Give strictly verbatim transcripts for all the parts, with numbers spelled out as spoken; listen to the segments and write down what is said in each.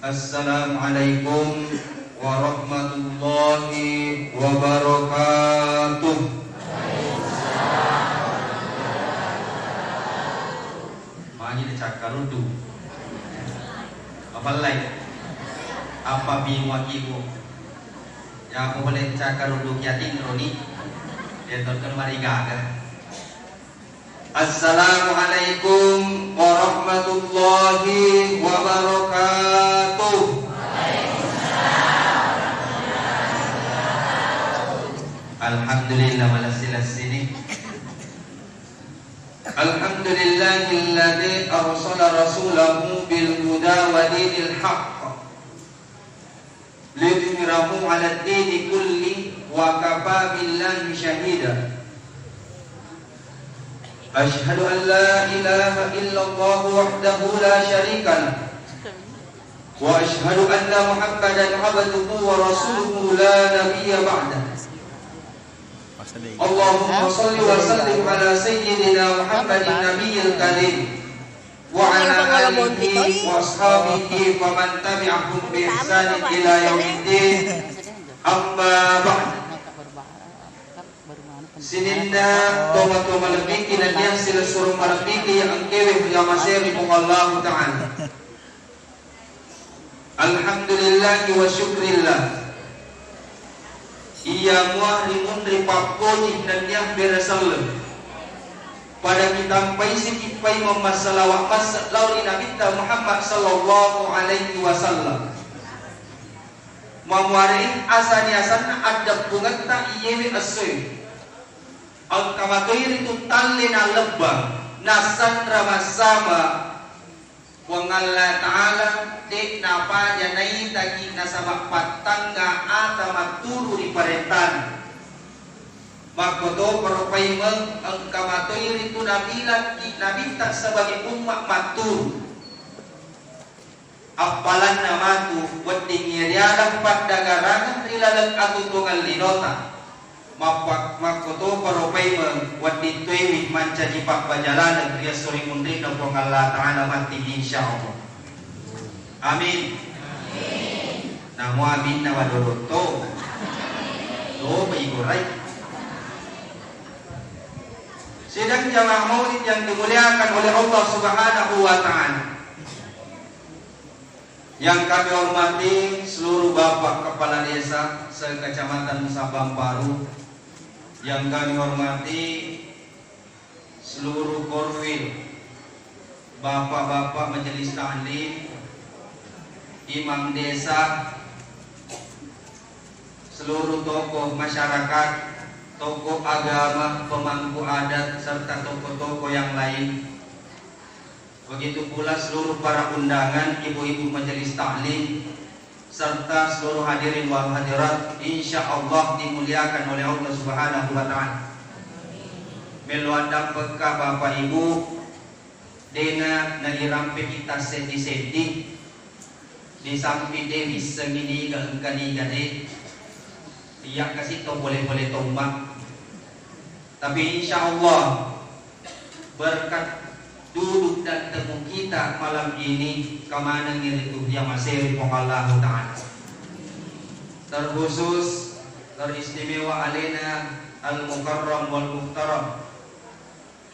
Assalamualaikum warahmatullahi wabarakatuh. Magi dicakkaruddu. Apallai? Apa bingung aku? Ya, aku boleh cakkaruddu kiating roni. Dia terkenal marigaga. Assalamualaikum warahmatullahi wabarakatuh. Alhamdulillah, malessi-lessini. Alhamdulillahilladzi arsala rasulahu bil huda wa dinil haqq liyudhhirahu 'alad dini kulli wa kafa billahi syahida. Asyhadu an la ilaha illallah wahdahu la syarika lah. Wa asyhadu anna Muhammadan abduhu wa rasuluhu la nabiyya ba'dah. Allahumma salli wa sallim ala sayyidina Muhammadin nabiyil karim. Wa ala alihi wa ashabihi wa man tabi'ahum bi ihsanin ila yaumiddin. Amma ba'd. Sininna tomatoa malebbiki nennia silessureng malebbiki iya engkae ri amasei ri Puang Allahu Ta'ala. Alhamdulillahi wa syukrillah. Iya mua rimunri pappoji nennia bere selleng. Pada kitampai sikippai mammassalawa masse lao ri Nabitta Muhammad sallallahu alaihi wasallam. Mamuarei asani asanna addeppungetta iyewe essoe. Engka matoi ritu talle nalebba, nassanra massama. Puang Allah Ta'ala de' napaja naitaki nasaba pattangga ata matturu ri parentana. Makkotoparo paimeng engka matoi ritu nabilakki Nabitta sebagai umma matturu. Appalanna matu weddingngi riadang paddagarangeng ri laleng atutuongeng linota. Mappa-, makkotoparo paimeng wedding toiwi mancaji pabbajalaleng ri esso ri munrinna Puang Allah Ta'ala matti, insya Allah. Amin. Namo aminna wadodotto. Topa igorai. Sidang jamaah maulid yang dimuliakan oleh Allah Subhanahu wa Ta'ala. Yang kami hormati seluruh Bapak Kepala Desa se-Kecamatan Sabang Paru, yang kami hormati seluruh Korwil, Bapak-bapak Majelis Taklim, Imam Desa, seluruh tokoh masyarakat, tokoh agama, pemangku adat, serta tokoh-tokoh yang lain. Begitu pula seluruh para undangan, ibu-ibu majelis taklim, serta seluruh hadirin wal hadirat, insya Allah dimuliakan oleh Allah Subhanahu wa Ta'ala. Melloandampekka Bapak Ibu, dena nairampe kita seddi-seddi, di samping de wissengi niga engka niga de, iya kasi to pole-pole tomma. Tapi insya Allah, berkat duduk dan temu kita malam ini, kamanengngi ritu riamasei ri Puang Allahu Ta'ala. Terkhusus, teristimewa alena Al-Mukarram wal Muhtaram,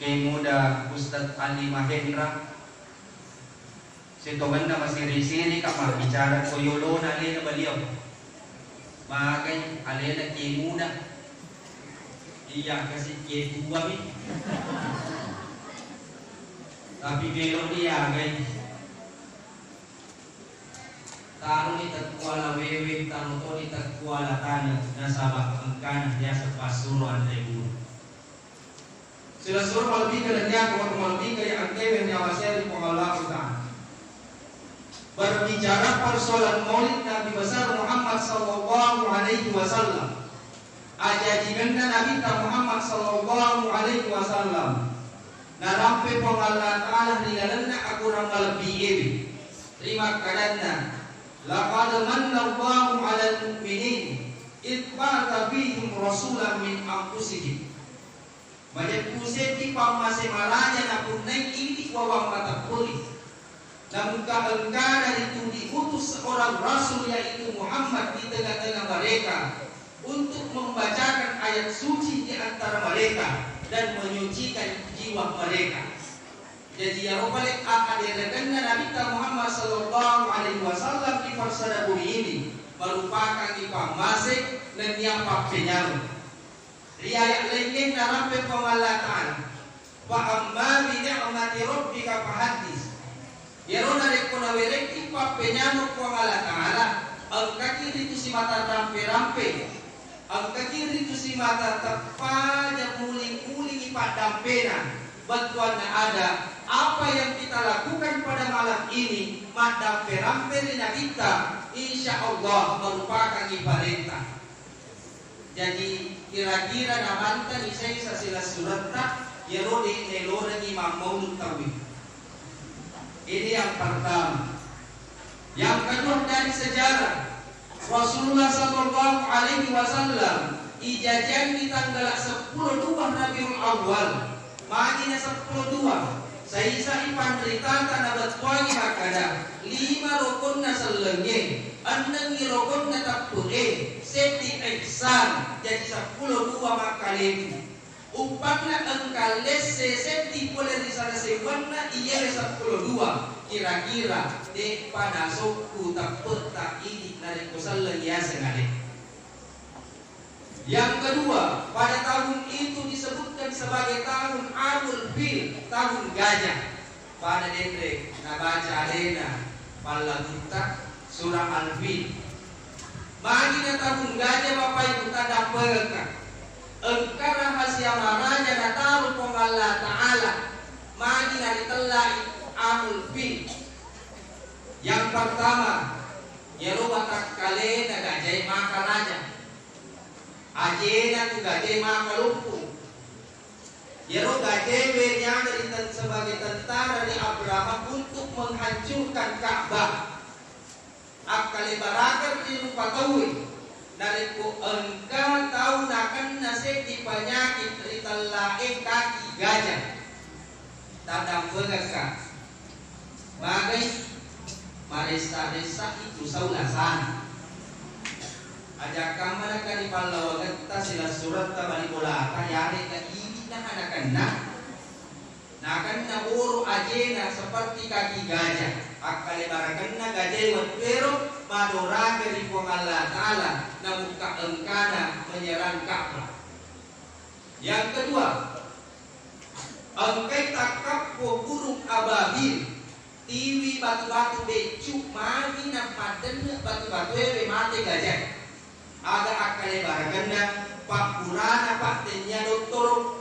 Kiai Muda Ustadz Ali Mahendra, sitongenna masiri-siri ka mabbicara ko yolona alena baliau. Magai alena Kiai Muda. Iya kasi Kiai Tua mi. Tapi melo diagai. Taroni tekkuala wewe, taro toni tekkuala tane, nasaba engkana biasa passuro anre guru. Silessureng malebbika nennia ko malebbika iya engkae ri amasei ri Puang Allahu Ta'ala. Berbicara persoalan maulid Nabi besar Muhammad sallallahu alaihi wasallam, ajajingenna Nabitta Muhammad sallallahu alaihi wasallam, narampe Puang Allah Ta'ala ri lalenna akorang malebbi ewe. Rimakkadanna, "Laqad manna Allahu 'alal mu'minin id ba'atsa fihim rasulan min anfusihim." Majeppu seddi pammase maraja napunnai idi wawang mateppuri. Namun engkana ritu diutus seorang rasul, yaitu Muhammad, di tengah-tengah mereka untuk membacakan ayat suci di antara mereka dan menyucikan jiwa mereka. Jadi, iyaro pale ahaderakenna Nabitta Muhammad sallallahu alaihi wasallam di parsada bumi ini merupakan ipammase nennia pappenyaro. Ri ayat laingnge narampe Puang Allah Ta'ala, "Fa amma bi ni'mati rabbika fahaddits." Iyaro narekko nawerekki pappenyaro Puang Allah Ta'ala, engkaki ritu simata rampe-rampe, engkaki ritu simata teppaja muling-mulingi paddampena, bettuanna ada, apa yang kita lakukan pada malam ini maddampe-rampe ri Nabitta, insya Allah merupakan iparenta. Jadi, kira-kira namantani saisa silessuretta, iyaro de' naelorengngi mammaulu tauwe. Ini yang pertama. Yang kedua, dari sejarah, Rasulullah sallallahu alaihi wasallam ijajianni tanggal seppulo dua Rabiul Awal. Magi na seppulo dua, saisai panritata nabettuangi makkada, lima rokonna sellengnge, ennengngi rokonna teppe'e, seddi ihsan, jadi seppulo dua makkaleku. Uppanna engka lesse seddi pole ri sala sewwanna iyawe seppulo dua, kira-kira de'pa nasokku teppe'ta idi narekko selleng yaseng ale. Yang kedua, pada tahun itu disebutkan sebagai tahun Amul Fil, tahun gajah. Pada denre nabaca alena pallagutta surah Al-Fil. Magi na tahun gajah, Bapak Ibu, tadampengekka. Engka rahasia maraja nataro Puang Allah Ta'ala. Magi na ritellai Amul Fil. Yang pertama, iyaro watakkalena gajae maka raja. Ajena tu gajae maka loppo. Iyaro gajae we niaga ri ten-, sebagai tentara ri Abraham untuk menghancurkan Ka'bah. Akkalebarakeng ri rupa tauwe. Narekko engka tau nakenna seddi panyakit ri tellae kaki gajah, tadampengekka. Magai maressa-ressa itu sau lasana. Ajakkammanaka ri pallawangetta silessuretta bali bolata, yarega idi'na nakenna. Nakenna boro ajena seperti kaki gajah. Akkalebarakenna gajae wettuero madorake ri Puang Allah Ta'ala, namukka engkana menyerang Ka'bah. Yang kedua, engkai takkappo burung ababil, tiwi batu-batu beccu, magi na paddenne batu-batuewe mate gajae. Aga akkalebarakenna? Pabbura, Pak, tennia dottoro.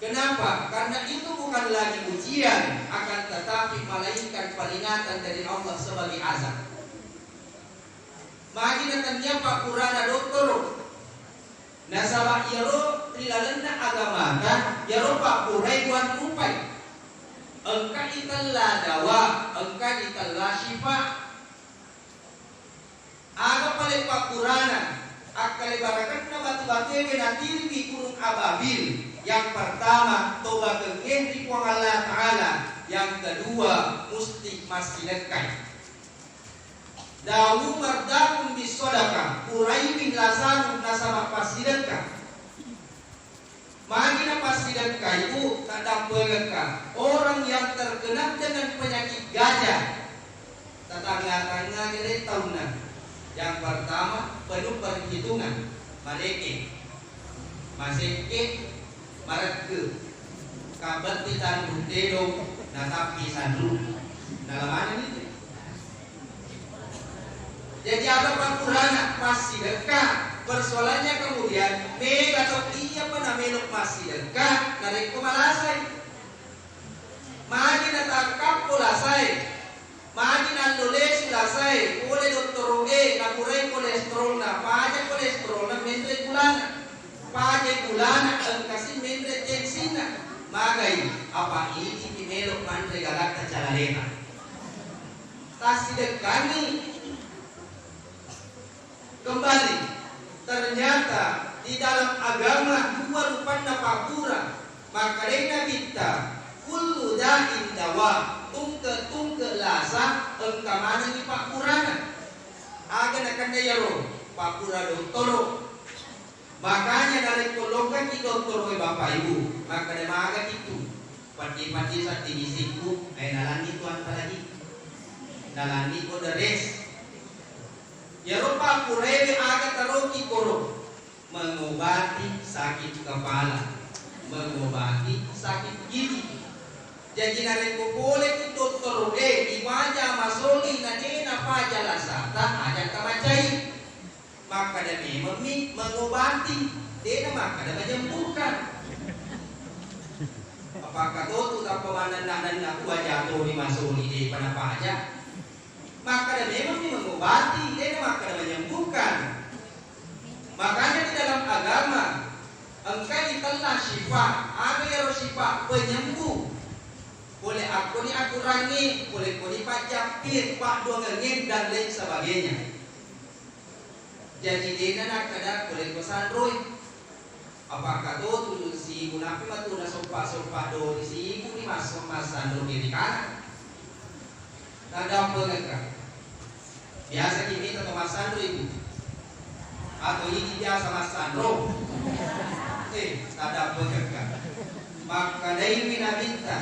Kenapa? Karena itu bukan lagi ujian, akan tetapi melainkan peringatan dari Allah sebagai azab. Magi na tennia pabburana dottoro? Nasaba iyaro ri lalenna agamata, iyaro pabburai dua rupai. Engka itella dawa, engka itella syifa. Aga pale pabburana? Akkalebarakenna batu-batuewe natiwi burung ababil. Yang pertama, tobakengnge ri Puang Allah Ta'ala. Yang kedua, musti massidekkai. Dawu mardakum bissadaqah, puraiwi lasanu nasaba passidekka. Magi napassidekkai, Bu, tadampengekka orang yang terkena dengan penyakit gajah. Tatanga-tanga gere taunna. Yang pertama, penuh perhitungan. Mareke, masekke, marekke. Kabetti tanru tedong, natappi sanru. Nalamaneng itu. Jadi, aga pappurana? Massidekka. Persoalannya kemudian, mega to iyapa namelo massidekka narekko malasai. Magi natakkappo lasae, magi nallo lesu lasae, pole dottoro'e napurai kolesterolna, paja kolesterolna, menre gulana. Paja gulana, engkasi menre tensinna. Magai, apa idi melo manre gagatta calalena. Tassidekkangi. Kembali, ternyata di dalam agama dua rupanna pabbura. Makkedai Nabitta, "Kullu da'in dawa." Ungke biasa engka manengngi pabburanan. Aga nakenna iyaro pabbura dottoro. Makanya narekko lokkaki dottoro e Bapak Ibu, makkeda magaki tu, paddi-paddi saddi misikku, eh, nalanni tu antaragi. Nalanni ko deres. Iyaro pabburaewe aga taroki koro. Mengobati sakit kepala, mengobati sakit gigi. Jaji narekko pole ku dottoro e, iwaja masoli na de napaja lasata, aja kamacai. Makkada mememmi mengobati, de namakkada menyembuhkan. Apakah totu tappa manenna-nenna ku waja toni masoli de pa napaja? Makkada mememmi mengobati, de namakkada menyembuhkan. Makanya di dalam agama engka ditella syifa, aga iyaro syifa? Penyembuh. Pole akkoni akurangnge, pole koni pajjappie, padduangengnge, dan lain sebagainya. Jaji dena nakkada pole ko sanroe. Apakah to tu sibu nappi matu nasoppa-soppa dori sibu ni mas-, massanro kiri kanan? Tadampengekka. Biasa ki mita to massanro, Ibu? Atau ini biasa massanro? Eh, tadampengekka. Makkedaiwi Nabitta,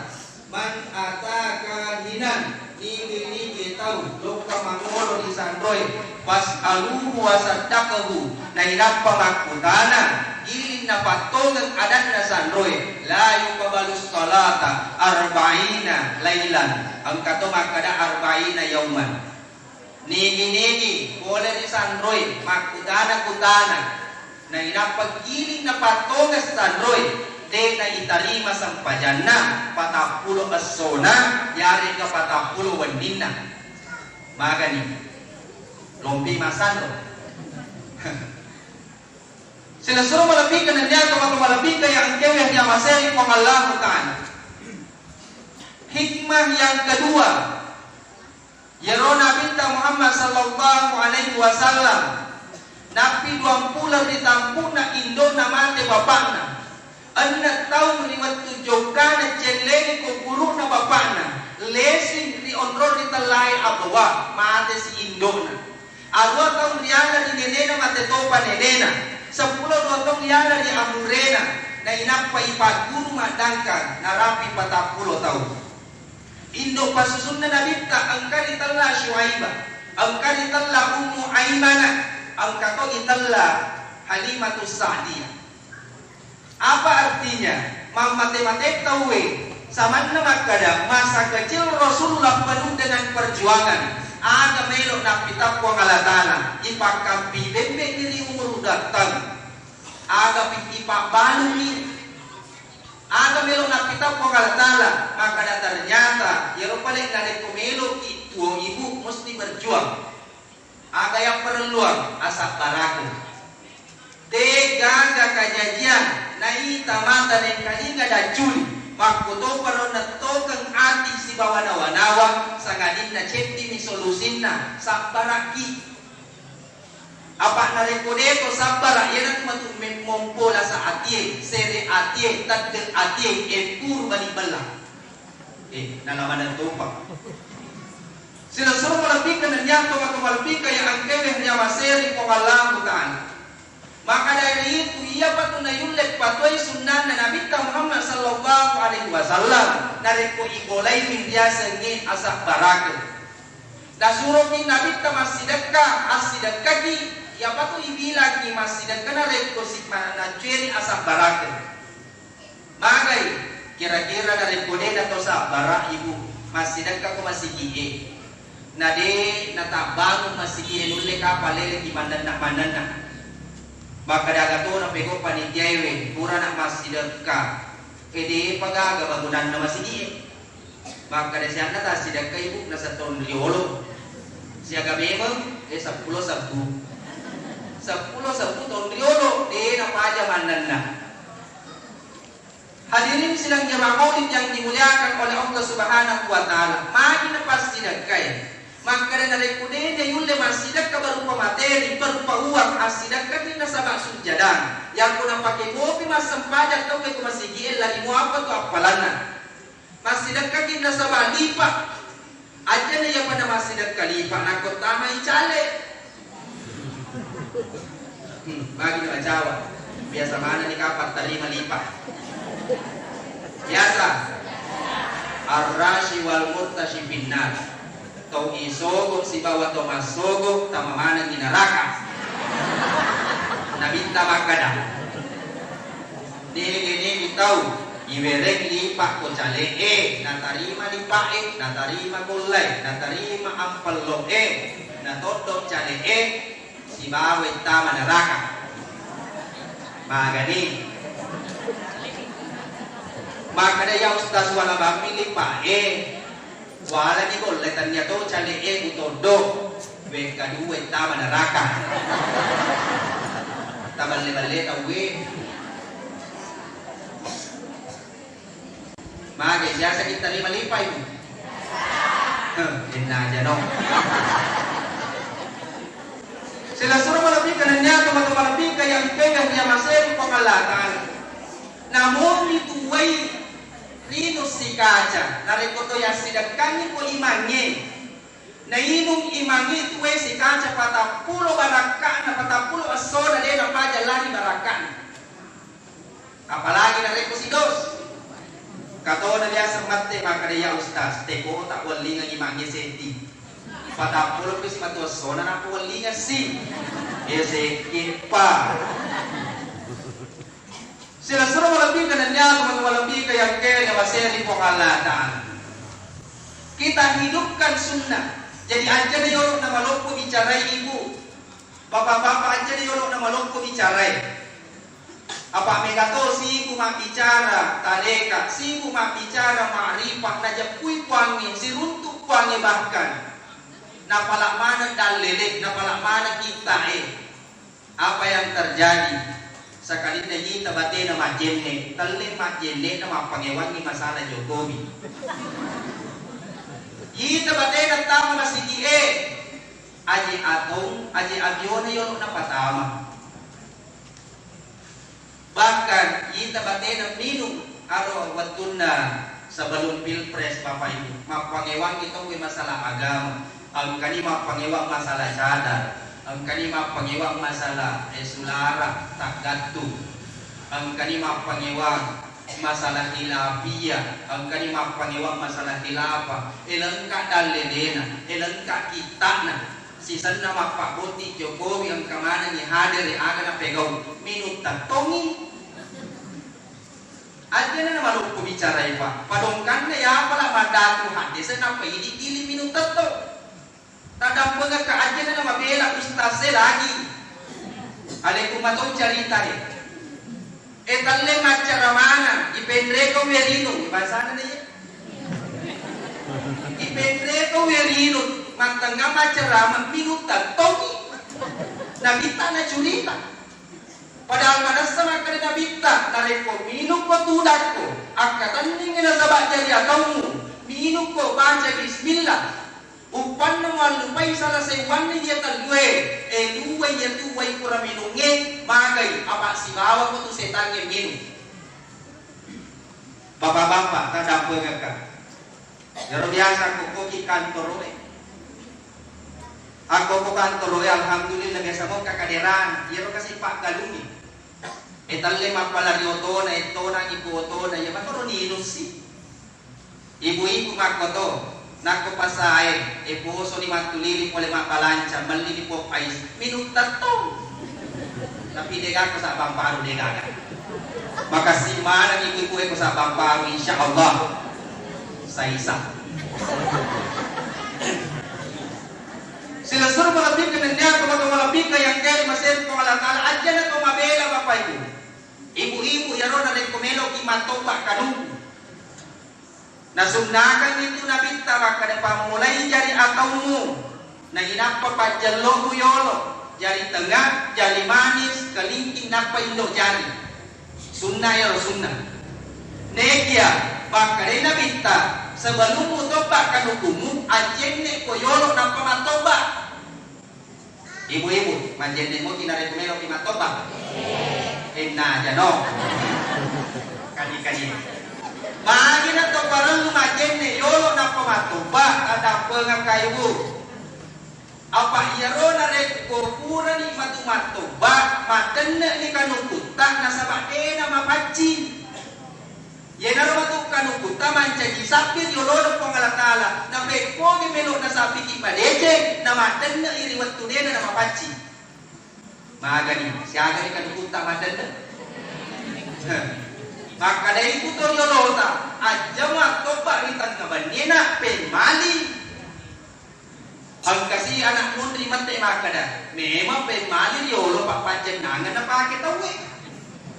"Man ata kahinan," nigi-nigi tau lokka mangolo ri sanroe, "fas'aluhu wa saddaqahu," nainappa makkutana, giling napattongeng adanna sanroe, "la yuqbalu sholata arba'ina lailan," engka to makkada, "arba'ina yauman." Nigi-nigi pole ri sanroe makkutana-kutana, nainappa giling napattongeng sanroe, de naitarima sempajanna patappulo essona, yarega patappulo wenninna. Magani lompi massanro. Silessureng malebbikeng nennia tomatoa malebbikeng yang engkae riamasei Puang Allahu Ta'ala. Hikmah yang kedua, Iyaro Nabitta Muhammad sallallahu alaihi wasallam, nappi duampulo ri tampu'na indo'na mate bapa'na. Enneng taung ri wettu jokkana cellengi kuburu'na bapa'na, lesing ri onrong ri tellae abawa, mate si indo'na. Aruwa taung riala ri nenena mate topa nenena. Seppulo dua taung riala ri amurena, nainappa ipagguru maddangkang, narapi patappulo taung. Indo pasusunna Nabitta engka ritella Syuaiba, engka ritella Ummu Aimana, engka to itella Halimatus Sa'diyah. Apa artinya? Mammate-mate tauwe, samanna makkada masa kecil Rasulullah penuh dengan perjuangan. Aga melo nappitappuang Allah Ta'ala, ipakkampi bembe ri umur dua taung. Aga pi-, ipabbaluni. Aga melo nappitau Puang Allah Ta'ala, makkada ternyata iyaro pale narekko meloki tuo ibu mesti berjuang. Aga yang perluang? Asabbarakeng. Degaga kajajian naita mata nengkalinga dacculi, makkutoparo nettokeng ati sibawa nawa-nawa, sangadinna ceddimi solusinna, sabbaraki. Apa narekko de'to sabbara, iyanatu matu memmompo lasa atie, sere atie, tedde atie, empuru bali bella. Eh, nala maneng topa. Silessureng malebbikeng nennia tomatoa malebbikeng yang engkae riamaseri Puang Allahu Ta'ala. Maka dari itu, iyapatu nayulle patuai sunnanna Nabitta Muhammad sallallahu alaihi wasallam, narekko ibolaiwi riasengnge asabbarakeng. Nasuroki Nabitta massidekka, assidekkaki, iyapatu ibilaki massidekka narekko si-, ma-, naccueri asabbarakeng. Magai, kira-kira narekko de'na to sabbara, Ibu, massidekka ko masigi'e. Na de natabbangung masigi'e, nulle kapang leleki mannenna-mannenna. Makkeda aga to napegau panitiaewe, purana massidekka. E, de'pa gaga bangunanna masigi'e. Makkeda sianna tassidekka ibu nasettong riolo. Siaga memeng, eh, seppulo sebbu. Seppulo sebbu tong riolo, de napaja mannenna. Hadirin sidang jamaah maulid yang dimuliakan oleh Allah Subhanahu wa Ta'ala, magi napassidekkai. Makkeda narekko de nayulle massidekka berupa materi, berupa uang, assidekkaki nasaba sujjadang. Yakko napake mopi massempajang tauwe ko masigi'e, lari muapa tu appalanna. Massidekkaki nasaba lipa. Ajana iyapa namassidekka lipa nakko tamai cale. Hmm, bagi na bacawa. Biasa manenni kapang tarima lipa. Biasa. Ar-rashi wal murtashi finnar. Tau isogo sibawa tau massogo tama manenni naraka. Nabitta makkada, nege-nege tau iwereng lipa ko cale'e, natarima lipa'e, natarima gollae, natarima ampello'e, natoddo cale'e, sibawa ittama naraka. Magani. Makkada, "Ya Ustaz, wala bammi lipa'e, wala ni golle, tania to cale'e utoddo." Wekka dua ittama naraka. Taballe-balle tauwe. Mage biasa kita lima lipai. Heh, inna aja no. Silessureng malebbi kennya tomatoa malebbi ke yang pegang dia masih Puang Allah Ta'ala. Namun mituwai rinung sikaca, narekko to yassidekkangngi ko imangnge, nainung imangnge tuwe sikaca patappulo barakka'na, patappulo essona de napaja lari barakka'na. Apalagi narekko sidos. Katona biasa matte makkada, "Ya Ustaz, tekota wellingang imangnge seddi." Patappulo pisi matu essona nappa wellingang si. Ya sekke pa. Silessureng malebbi kennya tomatoa malebbi ke yang ke namaseri Puang Allah Ta'ala. Kita hidupkan sunnah. Jadi ajana yolo namaloppo bicarai ibu. Bapak-bapak ajana yolo namaloppo bicarai. Apa megato siku mabbicara tareka, siku mabbicara ma'rifah, najeppui Puangnge, siruntu Puangnge bahkan. Napala maneng dallele, napala maneng kitta'e. Apa yang terjadi? Sakalinna yita batena majjenne, telle majjenne na mappangewangi masalah Jokowi. Yita batena tama masigi'e, aje atong, aje abiona yolo napatama. Bahkan yita batena minung aro wettunna sebelum pilpres, Bapak Ibu, mappangewangi tauwe masalah agama, engkani mappangewang masalah cadar, engkani mappangewang masalah, eh, sulara taggattung, engkani mappangewang masalah khilafiyah, engkani mappangewang masalah khilafah, eh, lengka dallelena, eh, lengka kitta'na, sisenna mappabbotting Jokowi engka manengngi hadere aga napegau, minung tettongngi. Ajana namaloppo bicarai, Pak. Padongkanna iyapala maddatu haddese nappa idi-idi minung tetto. Tadampengekka ajana namabela ustaz e lagi. Alekku matong carita e. E talle maccaramana, ipenreko werino, bahasana de. Ipenreko werino, mattengnga maccarama minung tettongngi. Nabitta nacurita. Padahal manessa makkeda Nabitta, narekko minukko tudakko, akkatenningngi nasaba jari ataummu, minukko baca bismillah, uppanna muallupai sala seuwanni iya tellue, e, dua iyatu wai pura minungnge, magai, apa sibawako tu setangnge minung. Bapak-bapak, tadampengekka. Iyaro biasa akko koki kantoroe. Akko ko kantoroe, alhamdulillah, biasa mokka kaderana. Iyaro kasi paggalungi. E talle mappalari otona, e tonangi ku otona, iya matoro ninussi. Ibu-ibu makkoto, nakko pasae, e posoni mattuliri pole mabbalanca, mellini pop ais, minung tettong. Tapi degaga ko sabbang paru, degaga. Makassi maneng ibu-ibu e ko sabbang paru, insya Allah. Saisa. Silessureng malebbiku nennia tomatoa malebbiku yang keri maseri Puang Allah Ta'ala, ajana to mabela Bapak Ibu. Ibu-ibu, iyaro narekko meloki mattoba kanuku. Nasunnakangngi tu Nabitta makkeda, pammulai jari ataummu, nainappa pajjellomu yolo, jari tengnga, jari manis, kelingking, nappa indo jari. Sunna iyaro sunna. Nekia, makkedai Nabitta, sebelummu tobba kanukumu, ajjenne ko yolo nappa mattoba. Ibu-ibu, majjenne moki narekko meloki mattoba? Enna aja no. Kani-kani. Magi na to parellu majenne yolo nappa mattoba, tadampengeng kaibu. Apa iyaro narekko purani matu mattoba, matenne'ni kanukutta nasaba dena mapaccing. Yenaro matu kanukutta mancaji sabbi ri olona Puang Allah Taala, napekkogi melo nasabbiki madeceng, namatenne'i ri wettu dena namapaccing. Magani, siagani kanukutta maddenne? Makkadaiku to riolota, ajjama tobba ri tengnga bennie na pemmali. Engkasi anak munri mette makkada, memang pemmali riolo pappajennangeng napake tauwe.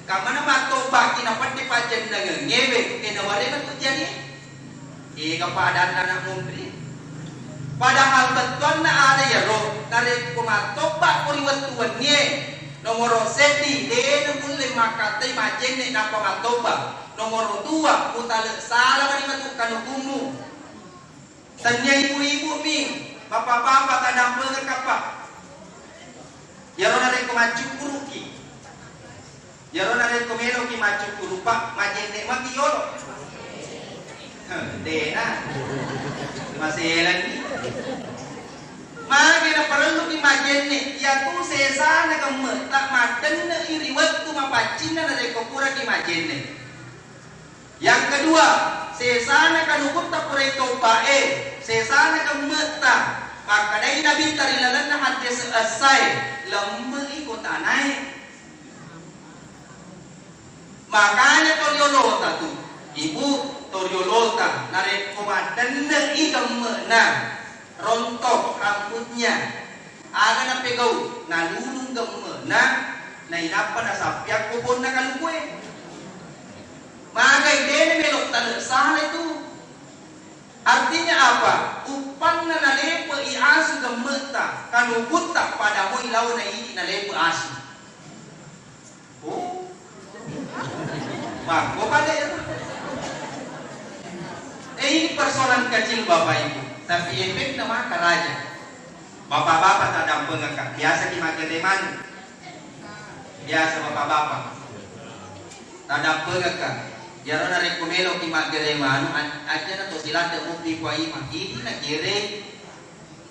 Kammana mattobbaki napedde pajennangengngewe, e nawarena tu jadi. Ega padanna anak munri. Padahal bettuanna ada iyaro, narekko mattobba ko ri wettu wennie, nomoro seddi, de namulle makkattai majenne nappa mattobba. Nomoro dua, mutale sala mani matu kanukummu. Tennia ibu-ibu mi, bapak-bapak tadampengeng kappa. Iyaro narekko maccukkuruki, iyaro narekko meloki maccukkurupa, majenne maki yolo. Heh, dena. Maselanni. Magi naparelluki majenne, iyatu sesana gemme'ta maddenne'i ri wettu mapaccinna narekko puraki majenne. Yang kedua, sesana kanukutta purai tobba'e, sesana gemme'ta. Makkedai Nabitta ri lalenna haddese essae, lemme'i ko tanae. Makanya toriolota tu, ibu, toriolota narekko maddenne'i gemme'na, rontok rambutnya, aga napegau, nalulung gemme'na, nainappa nasappiakko ponna kalukue. Magai dena melo tale sala itu. Artinya apa? Uppanna nalepe'i asu gemme'ta, kanukutta pada moi laona idi nalepe asu. Oh. Makko pada ya. Eh, ini persoalan kecil Bapak Ibu, tapi efeknya maka raja. Bapak-bapak tadampengekka, biasa ki makkere manu. Biasa bapak-bapak. Tadampengekka. Iyaro narekko meloki maggere manu, an-, ajana to siladde mubbi Puang Imang. Idi nagere.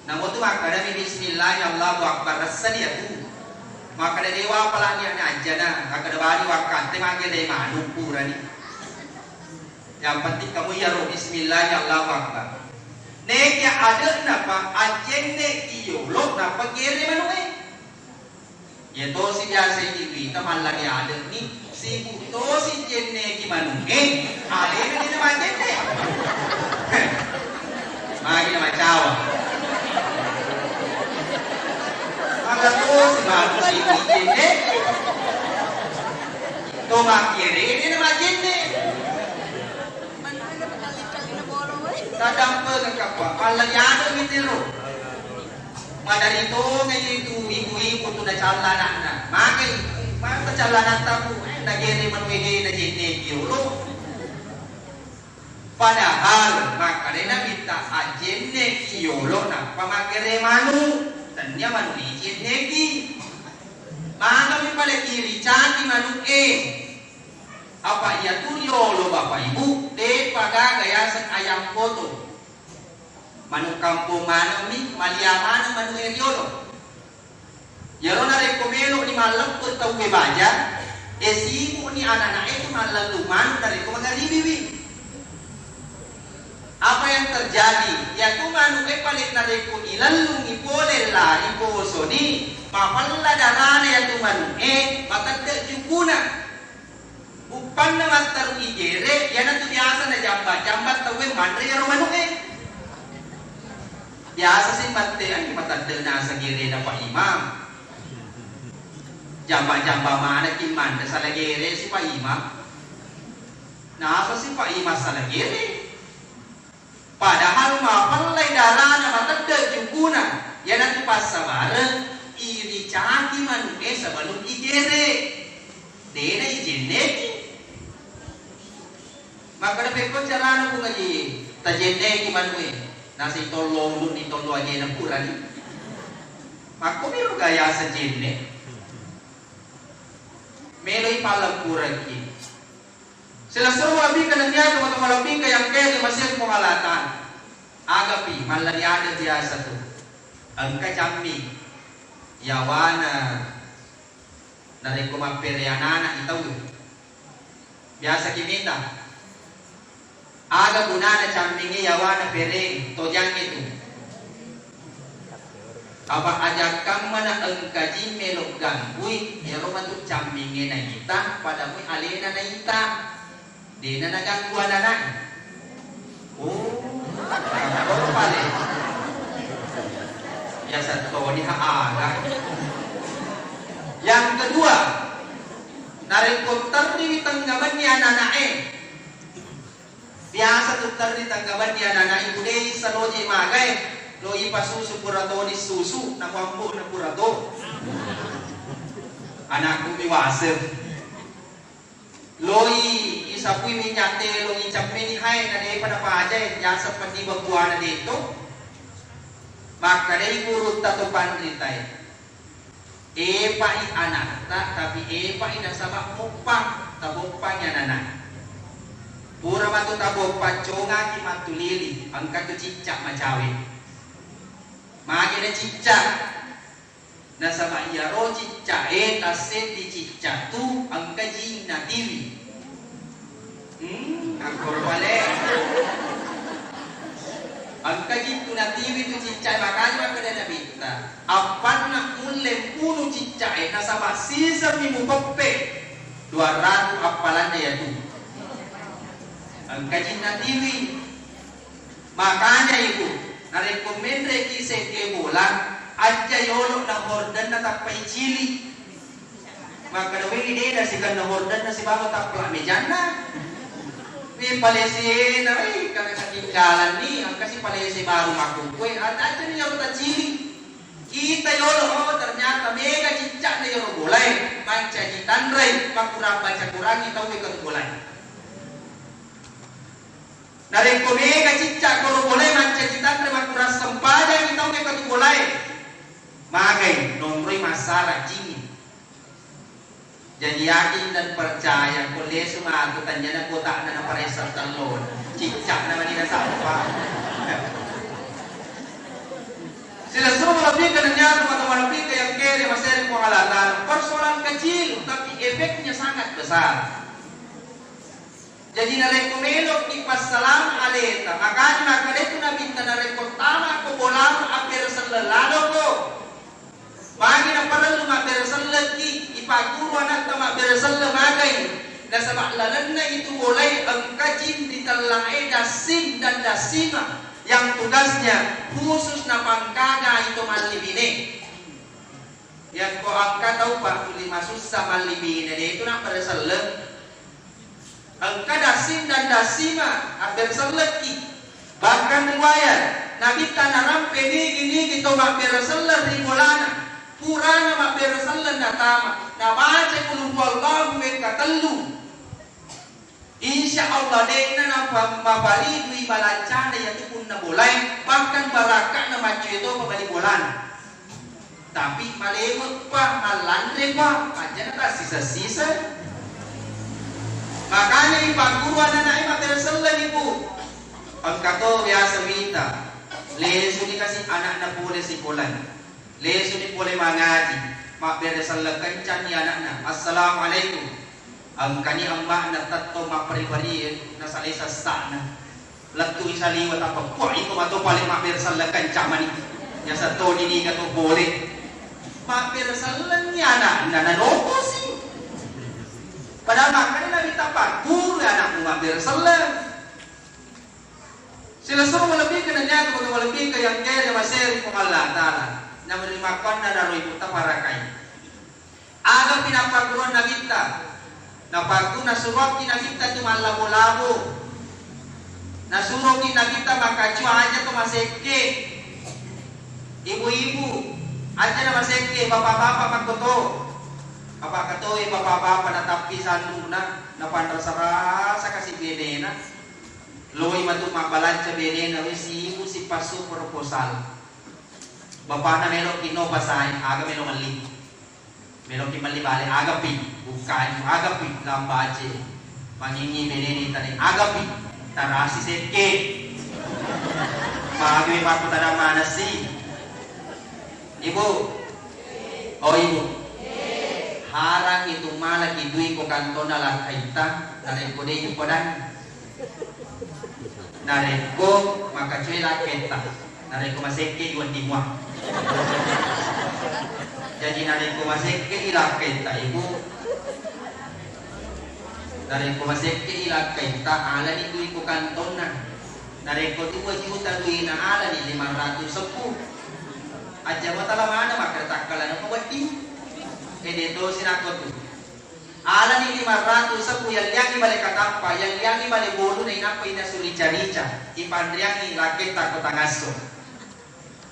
Namo tu makkadami bismillah, Allahu Akbar, ressani atu. Makkada dewa apalagi ana ajana, makkada bali wakkatte maggere manu purani. Yang penting kamu iyaro bismillah, Allahu Akbar. Nekia ade'na pa ajenne iyolo nappa gere manu'e. Iya tosi biasa idi wita mallari ade'ni, sibuk tosi jenneki manu'e, alena dena majenne. Magi na macawa. Maka tosi manu sibuk jenne. To makkere dena majenne. Tadampengeng kappa, mallari ade'ni tiro. Madari tongeng itu ibu-ibu tu nacalla anakna. Magai, mata calla anakta ku, eh, nagere manuege najenneki yolo. Padahal makkadai Nabitta ajenneki yolo nappa maggere manu. Tennia manu ijenneki. Magami pada kiri cati manu'e. Apa iyatu riolo Bapak Ibu, depa gaga yaseng ayam potong. Manuk kampung maneng mi, malia maneng manu'e riolo. Iyaro narekko melo'ni malleppe tauwe baja, e sibukni anana'e tu mallellung manuk narekko magaribiwi. Apa yang terjadi? Iyatu manu'e pale narekko ilellungi pole lari posoni, mapella darana iyatu manu'e, matedde jukuna. Uppanna matteru igere, iyanatu biasa najamba-jamba tauwe manre iyaro manu'e. Biasa si matte, ai, matedde nasa gerena Pak Imam. Jamba-jamba manekki manre sala gere si Pak Imam. Nasa si Pak Imam sala gere. Padahal mapellai darana matedde jukuna, iyanatu passabareng, iricaki manu'e sebelum igere. Dena ijenneki. Makkeda pekko carana Puang Aji, tajenneki manu'e, nasi tollo ulunni tollo ajena purani. Makko miro gayasa jenne. Meloi palleppurekki. Silessureng malebbikeng nennia tomatoa malebbikeng yang kere masiri Puang Allah Ta'ala. Agapi, mallari ada biasa tu. Engka cammi yawana narekko mappere anana itau. Biasa kimita. Aga gunana cammingnge yawana pere tojangnge tu. Apa ajakkammana engka jing melo ganggui, iyaro matu cammingnge naita, pada mui alena naita. Dena naganggu ananae. Oh, pale. Biasa toni ha aga. Yang kedua, narekko terriwi tengnga benni ananae. Biasa tu terri tengnga benni ananae, budei saloje magae, lo ipasusu pura toni susu, namuambo na pura to. Anakku mi wasir. Loi isapui minyak telo, icammeni hae, na depa napajae, yaseng penni babuana deto. Makkedai gurutta to panritae, epai anatta, tapi epai nasaba moppang, taboppangi anana. Pura matu taboppang, congaki mattulili, engka tu cicca macawe. Magi na cicca? Nasaba iyaro ciccae tasseddi cicca tu engka jing natiwi. Hmm, akkoro pale. Engka jing tu natiwi tu ciccae, makanya makkeda Nabitta, appanna mulle mpunu ciccae nasaba sisemmi mupeppe dua ratu appalanna iyatu. Engka jing natiwi. Makanya ibu, narekko menreki sekki bola, ajja yolo na hordenna tappa icili. Makkeda, "Wei, dena sikenna hordenna sibawa tappa mejanna." Ni palesena, wei, karena ketinggalan ni, engka si palese baru makkukue, ajja ni yolo tacili. Kita yolo, oh, ternyata mega ciccakna yolo bolae, mancaji tanrai, makurang baca Qurangi tau ke bolae. Narekko mega cicca koro bolae mancaji tanre makurang sempajangi tau ke katu bolae. Magai nonroi masalah jingi. Jadi yakin dan percaya ko lesu matu tanjana kotakna na paressa tello. Ciccakna mani na sappa. Silessureng malebbikeng nennia tomatoa malebbikeng yang kere maseri Puang Allah Ta'ala. Persoalan kecil tapi efeknya sangat besar. Jadi narekko meloki passalama aleta, makanya makkedai tu Nabitta, narekko tamako bolamu abbere selleng laloko. Magi naparellu mabbere sellekki, ipagguru anatta mabbere selleng magai, nasaba lalenna itu bolai engka jin ritellae dassing dan dassima yang tugasnya khusus napangkagai to mallibine. Yakko engka tau pakkuli masussa mallibine, de tu nabbere selleng. Engka dassing dan dassima abbere sellekki. Bahkan riwayat, Nabitta narampe nigi-nigi to mabbere selleng ri bolana. Purana mabbere selleng natama, nabaca qul huwallahu wekka tellu. Insya Allah, de'na napa-, maparidui balancana iyatu punna bolae, bahkan barakka'na maccue topa bali bolana. Tapi malewe'pa, mallanrepa, ajana tassisa-sisa. Makanya ipagguru ananae mabbere selleng, Ibu. Engka to biasa mita, lesuni kasi anakna pole sikolae. Lesuni pole mangaji, mabbere selleng kencang ni anakna. Assalamualaikum. Engkani emma'na tettong mapperi-peri nasalai sessa'na. Lettui saliwa tappa, "Wah, iko mato pale mabbere selleng kencang mani." Biasa toni niga to pole. Mabbere sellengngi anakna nanokosi. Padahal makkeda Nabi tappa, "Guru anakmu mabbere selleng." Silessureng malebbikeng nennia tomatoa malebbikeng yang kere maseri Puang Allah Ta'ala. Nameri makkuannanaro ibu taparakai. Agapi nappagguruang Nabitta? Napaggu-, nasuroki Nabitta tu mallabo-labo. Nasuroki Nabitta makacua aja to masekke. Ibu-ibu, aja na masekke, bapak-bapak makkoto. Apa katoe bapak-bapak natappi sanduna, napanrasa-rasa kasi benena. Loi matu mabbalanca benena, we sibu sipassu proposal. Bapakna meloki no pasai, aga melo melli. Meloki melli bale, agapi, bukkaju, agapi, lambace. Mangingi beneni tani agapi, tarasi sekke. Magi makku tada manasi. Ibu. Oh, Ibu. Harang itu malaki dui ko kantona lakkaitta, narekko de' ipodangi. Narekko makacoe lakkaitta, narekko masekke i wedding mua. Jaji narekko masekke i lakkaitta, Ibu, narekko masekke i lakkaitta, alani dui ko kantonna. Narekko dua juta duina, alani lima ratus seppuh. Aja mo tala mana makkeda takkalana mawedding. Ede tosi nakko tu. Alani lima ratus seppuh, yalliangi bale katampa, yalliangi bale bolu, nainappa ina surica-rica, ipanriangi lakketta ko tangasso.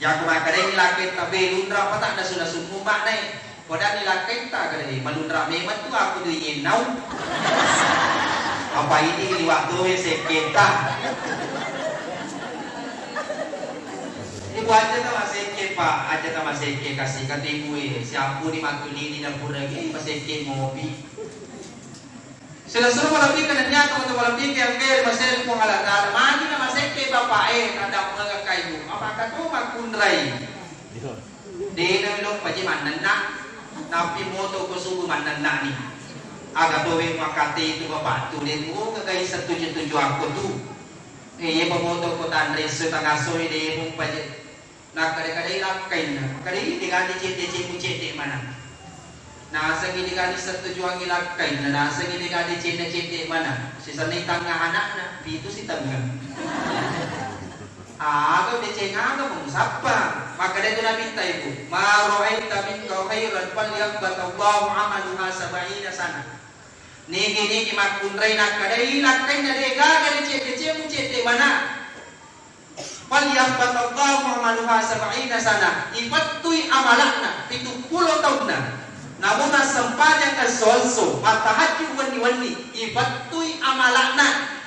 Yakko makkedai lakketta, "Be, lunra pata nasu-nasu mu maknai." Podani lakketta, "Gare, malunra memang tu aku tu ingin nau." Apa ini liwat doe sekketta. Ibu, aja tamasekke, Pak, aja tamasekke, kasih kata ibu e, siampuni mattulini dapur lagi, masekke mopi. Silessureng malebbiku nennia tomatoa malebbiku yang engkae ri maseri Puang Allah Ta'ala. Magi na masekke bapa'e, tadampengekka ibu. Apakah tu makkunrai? Dena melo paje mannenna. Tapi moto ko subuh mannenna ni. Aga towe makate itu bapak tu de tu, oh, kagai setuju-tuju aku tu. Eh, iya pamoto ko tanre su tangaso de pun paje. Nakkada-kadai lakkainna, makkadai, "Degani cedde-cedde cedde mana?" Nasengi degani setujuangi lakkainna, nasengi degani cedde-cedde mana? Sisenni tangnga anakna, pitu si tengnga. Aga deceng aga musappa. Makkada tu Nabitta, ibu, "Ma ra'aita minka khairan falyahbata Allahu amaluha sab'ina sana." Nigi-nigi makkunrai nakkadai lakkainna, degaga deceng-deceng cedde mana? Falyahbatallahu amaluha sab'ina sana, ipettui amala'na pitu pulo taunna. Namu massempajang esso-esso, mattahajju wenni-wenni, ipettui amala'na.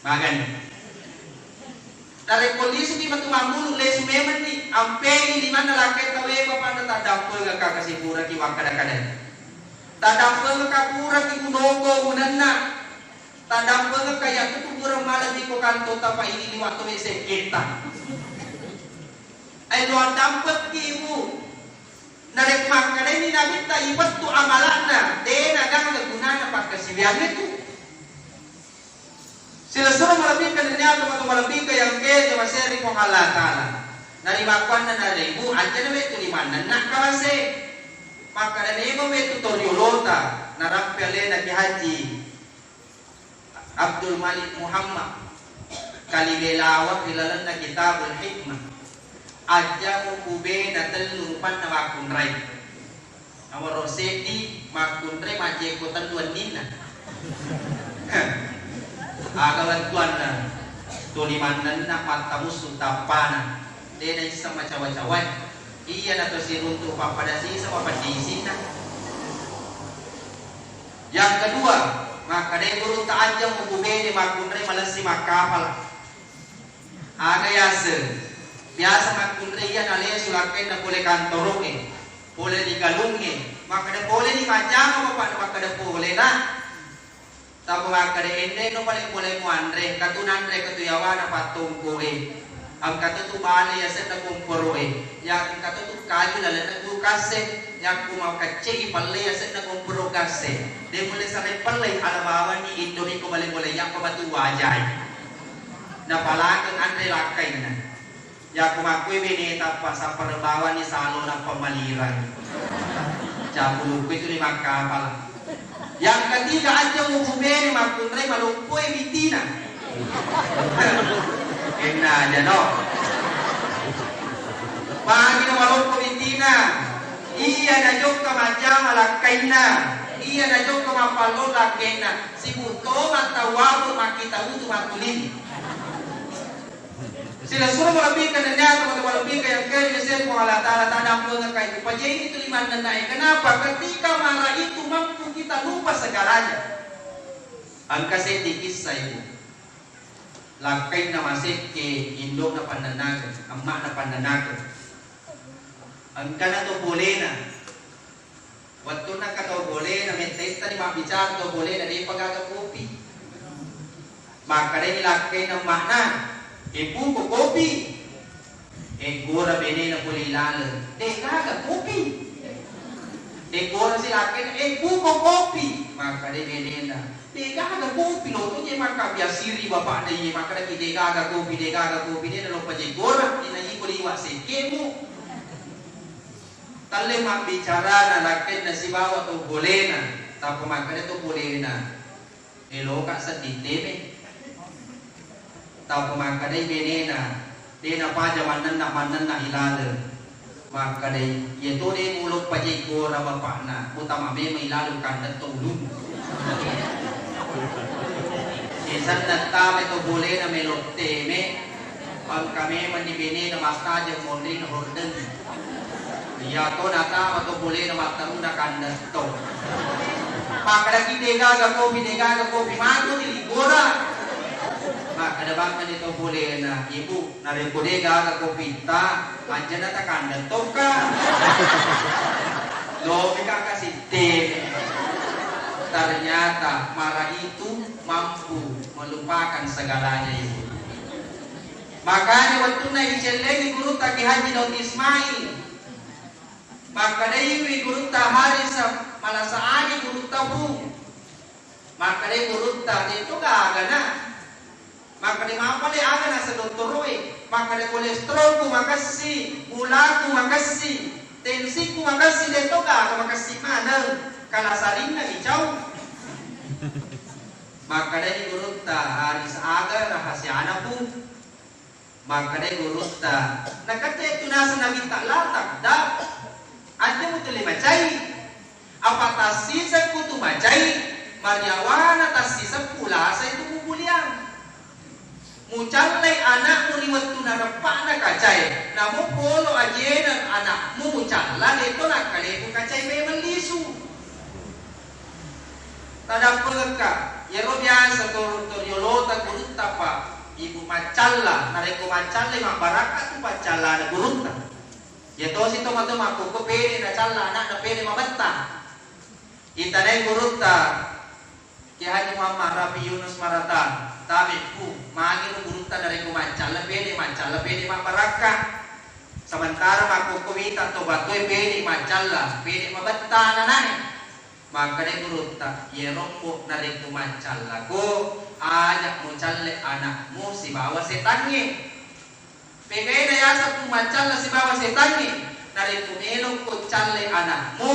Magani. Narekko lisuki matu mammulu, lesu memenni, ampei limanna lakkainna, we bapakna, taddampengekka kasi puraki wakkada-kadai. Taddampengekka puraki gunoko gunanna. Tadampengekka yakku kubureng malebbi ko kantota, pa ini liwat towe sekketa. Ai doang dampekki, ibu. Narekko makkedani Nabitta ipettu amala'na, dena gangga gunana pakkasiwiang itu. Silessureng malebbiku nennia tomatoa malebbiku yang engkae ri maseri Puang Allah Ta'ala. Narimakkuannanaro, ibu, aja na wettu limanna nakkamase. Makkeda nemo wettu toriolota, narampe alena Ki Haji Abdul Malik Muhammad Kaliwelawang ri lalenna Kitabul Hikmah. Ajja mupubena tellu rupanna makkunrai. Nomoro seddi, makkunrai majjekko tellu wenninna. Aga lettuanna? Tuli mannenna mattamussu tappana. De naisseng macawa-cawai. Iyana to siruntu pappada sisa papeddi isinna. Yang kedua, makkadai gurutta, ajja mupubene makkunrai malessi makkapala. Aga yaseng? Biasa makkunrai iya nalesu lakkainna pole kantoro'e, pole ri galungnge, makkada pole ni majjama bapakna, makkada pole na. Tappa makkada, "Ennenno pale pole muanre, katu nanre katu yawana pattongko'e. Engka to tu bale yasenna komporo'e, ya engka to tu kaju lalenna kulkasse, yakku makkaccei pallei yasenna komporo gasse. De mulle sare pallei, ala bawanni Indomie ko bale-bale yappa matu wajai." Napalakeng anre lakkainna. Yakko makkue bene tappa sappareng bawanni salona pammalirang. Cappulukku itu ni makkapala. Yang ketiga, ajja mupubene makkunrai malompoe bitina. Kenna aja no. Magi na malompo bitina. Iya najokka majjama lakkainna. Iya najokka mappallo lakkainna. Sibuto mattawwabu makkita utu mattulini. Silessureng malebbiku nennia tomatoa malebbiku yang engkae ri maseri Puang Allah Ta'ala, tadampengekka itu. Pajai itu limanna nae. Kenapa? Ketika marah itu mampu kita lupa segalanya. Engka seddi kissa, ibu. Lakkainna masekke, indo'na pannennakeng, emma'na pannennakeng. Engkana to polena. Wettunna engka tau polena mettai tadi mabbicara to bolena depa gaga kopi. Makkedai lakkainna emma'na, "E Bu, ko kopi." Eggora benena pole ilaleng, "De gaga kopi." Eggora si lakkainna, "E Bu, ko kopi." Makkedai benena, "De gaga kopi, lo to je makkabbiasiri bapakna iye makkedaki de gaga kopi, de gaga kopi, de naloppa je gora, de na iko liwa sekkemu." Talle mabbicarana lakkainna sibawa to bolena, tappa makkeda to bolena, "Eloka sedding teme." Tappa makkedai benena, "De napaja mannenna-mannenna ilaleng." Makkedai, "Iya to de muloppa je gora bapakna, mutama memeng ilaleng kandetto ulung." Sisenna tama to bolena melo teme, engka memenni benena mattajeng monrina hordeng. Iya to natama to bolena matteruna kandetto. Makkedaki, "De gaga kopi, de gaga kopi, matu di ligora." Makkeda bangkani to bolena, "Ibu, narekko de gaga kopitta, ajana takandettoka." Lomi kaka sitte. Ternyata mara itu mampu melupakan segalanya itu. Makanya wettunna icellengi gurutta Ki Haji Daud Ismail, makkedaiwi gurutta Harisa, "Malasa agi gurutta, Bu?" Makkedai gurutta, "Tentu gaga, Nak." Makkedai, "Mapale aga nasa dottoroe?" Makkeda, "Kolesterolku makessi, gulaku makessi, tensiku makessi, de to gaga makessi maneng, kalasarinna icau." Makkedai gurutta, "Haris, aga rahasiana, Pu?" Makkedai gurutta, "Nakette tu naseng Nabitta, la taghdab. Aja mutuli macai. Apa tassisekku tu macai, mariawana tassiseppu lasa itu mubuliang. Mucallai anakmu ri wettu nareppa'na kacae, namo polo ajena anakmu mucalla, de to nakkaleku kacae memeng lisu." Tadappengekka, iyaro biasa to, to riolota gurutta, Pak, ibu maccalla, narekko maccallai mabbarakka tu paccallana gurutta. Iya tosi tomatoa makkukku pede nacalla anakna pede mabetta. Itanai gurutta, Kiai Haji Muhammad Rafi Yunus Marata, tabe pu, magi ro gurutta narekko maccalla pede, maccalla pede mabbarakka. Sementara makkukku mita to batoe pede maccalla, pede mabetta ananae. Makkeda gurutta, "Iyaro mpok narekko maccallako, aja mucalle anakmu sibawa setangnge. Pegaena yaseng ku maccalla sibawa setangnge, narekko melokko calle anakmu,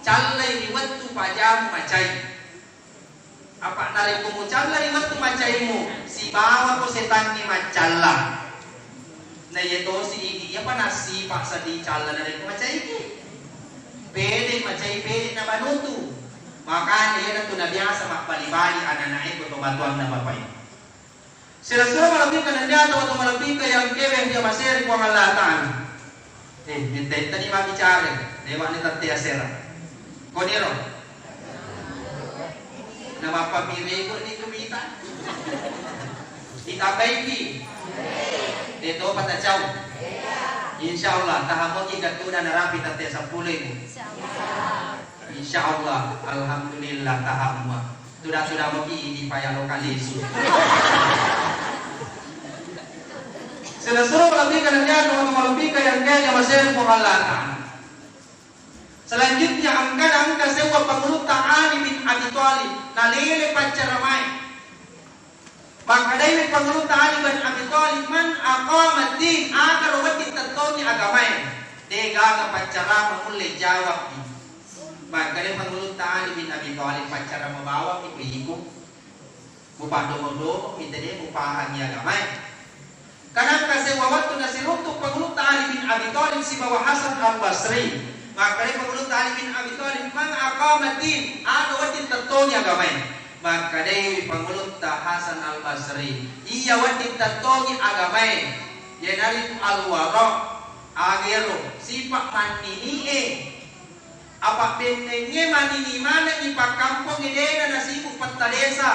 callei ri wettu pajamu macai. Apa narekko mucalla ri wettu macaimu, sibawako setangnge maccalla." Na iya tosi idi, iyapa nassipa seddi calla narekko macaiki. Pede macai, pede na manutu. Makanya iyanatu nabiasa mabbali-bali ananae ko tomatoanna bapae. Sila-sila malebbika nennia tau-tau malebbika yang kewe dia maseri Puang Allah Ta'ala. Eh, minta-minta ni mabbicara, lewat ni tante asera. Koniro. Na mappammire ko ni kumita. Ditambaiki. De to patacau. Insya Allah, tahamoki gatuna narapi tante seppulo ibu. Insya Allah, alhamdulillah, tahamma. Tuda-tuda moki di payalo kalisu. Sila-sila malebbika nennia tau-tau malebbika yang kewe dia maseri Puang Allah Ta'ala. Selanjutnya, engkana engka sewwa Pangulutta Ali bin Abi Thalib, nalele paccaramae. Makkedai Pangulutta Ali bin Abi Thalib, "Man aqama din, aga ro wedding tettongi agamae, de gaga paccarama mulle jawabki." Makkedai Pangulutta Ali bin Abi Thalib, "Paccarama bawang iko iko." Mupaddomo-domo kita de mupahangi agamae. Kanangka sewwa wettu nasiruntu Pangulutta Ali bin Abi Thalib sibawa Hasan Al Basri. Makkeda Pangulutta Ali bin Abi Thalib, "Man aqama din, aga wedding tettongi agamae." Makkedai Pangulutta Hasan Al Basri, "Iya wedding tettongi agamae, iyanaritu al-wara, agero, sipa mannini'e." Apa bennengnge manini manengngi pakkampongnge dena nasibu petta desa.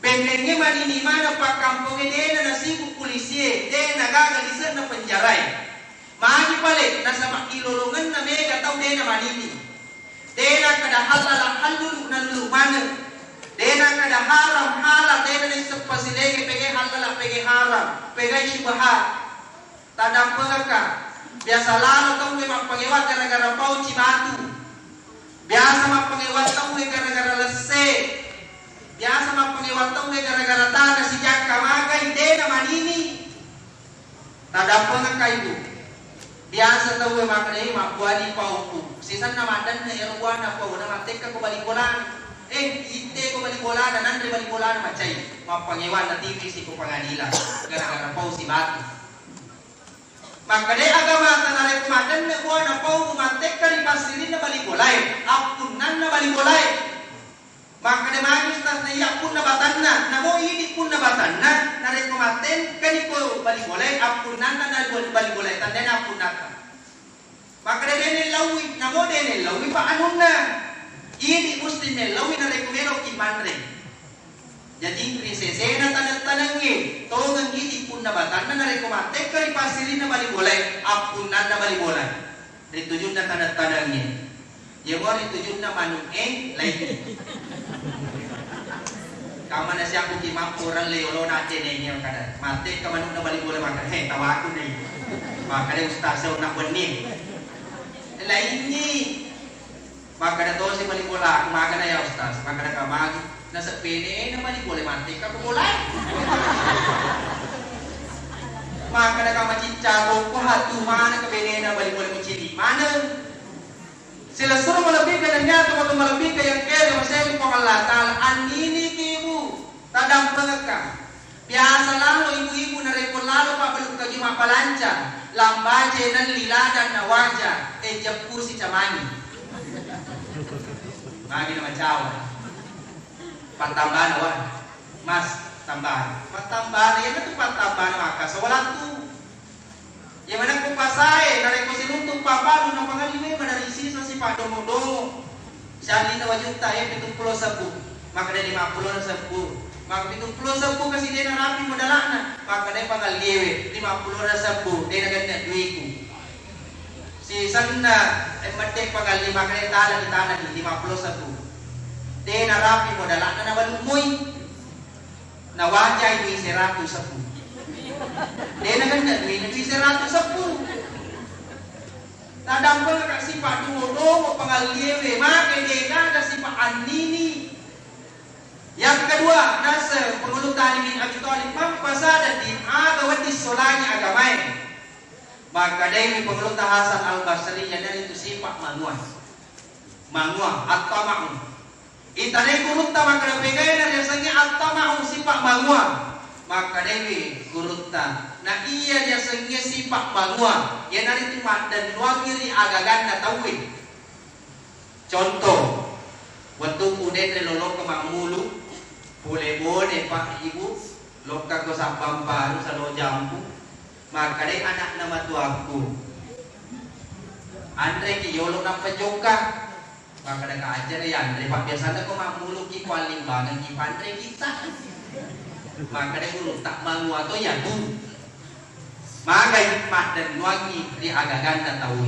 Bennengnge manini maneng pakkampongnge dena nasibu pulisie, dena gaga lise'na penjarae. Magi pale nasaba ilolongenna mega tau dena manini. Dena kada hallala hallulu na Pegai syubhat. Tadampengekka. Biasa lalo tauwe mappangewang gara-gara pau cibatu. Biasa mappangewang tauwe gara-gara lesse. Biasa mappangewang tauwe gara-gara tana sijakka magai, dena manini. Tadampengekka itu. Biasa tauwe makkedai mabbuani pauku. Sisenna maddanne ero buana pau, na mattekka ko bali bolana. Eh, itte ko bali bolana, nanre bali bolana macai. Mappangewang na tiwi si ko pengadilan. Gara-gara pau sibatu. Makkedai agamata narekko maddanne buana pau mattekka ri passirinna bali bolae, appunnanna bali bolae. Makkeda magi ustaz, na iya punna batanna, namo idi punna batanna, narekko mattekkani ko bali bolae, appunnanna na bali bolae, tandena appunnatta. Makkeda de nellaui, namo de nellaui pa anunna. Idi musti nellaui narekko meloki manre. Jaji ri sesena tadang-tadangnge, tongeng idi punna batanna narekko mattekka ri passirinna bali bolae, appunnanna bali bolae. Ri tujunna tadang-tadangnge. Yemo ri tujunna manu'e laingngi. Kamana siaku ki mampu ralle yolona addene makkada. Mattekka manu'na bali bolae makkada, "He, tawaku dei." Makkada ustaz onna wenni. Laingngi. Makkada tosi bali bolaku, magana ya ustaz. Makkada kamagi. Naseng benena bali bolae mattekka ko bolae. Makkada kama cicca ko hatu mana ke benena bali bolae mucini. Mana? Silessureng malebbi'na nennia tomatoa malebbi'na yang kere maseri Puang Allah Ta'ala, anniniki ibu, tadampengekka. Biasa lalo ibu-ibu narekko lalo pabbalu kaju mappalanca, lambace nelli ladang na waja, e jeppu si camangi. Magi na macawa. Pattambana wa, mas, tambana. Pattambana, iyanatu pattambana makkasolattu. Iya manakko pasae, narekko siruntu pabbalu napangalli memang dari sisa sipa domo-domo. Siallinna wajutta, eh, pitung pulo sebbu. Makkeda lima pulo na sebbu. Maka pitung pulo sebbu kasi dena rapi modalakna. Makkeda pangalliewe, lima pulo na sebbu, dena genna duiku. Sisenna, eh, medde pangalli makkeda tala di tana di lima pulo sebbu. Dena rapi modalakna nabalummoi. Nawajai dui seratu sebbu. Dena genna duina dui seratu sebbu. Tadampengka sipa duo-duo pangalliewe, maka degaga sipa annini. Yang kedua, naseng Pengulutta Ali bin Abi Thalib, mappasada di aga wedding solangi agamae. Makkedai Pengulutta Hasan Al Basri, iyanaritu sipa mangua. Mangua, at-tama'u. Itanai gurutta makkeda, pegaina riasengnge at-tama'u, sipa mangua. Makkedai gurutta, na iya riasengnge sipa mangua, iyanaritu maddennuangngi ri agaganna tauwe. Contoh, wettukku denre lolokka mammulu, pole bone, Pak, Ibu, lokkako sabbang paru, salo jampu, makkedai anakna matuakku, anreki yolo nappa jokka. Makkeda ka ajjana yanre, Pak, biasanna ko mammuluki ko allimbangengki panre kita. Makkeda gurutta, mangua to yatu. Magai maddennuangngi ri agaganna tauwe.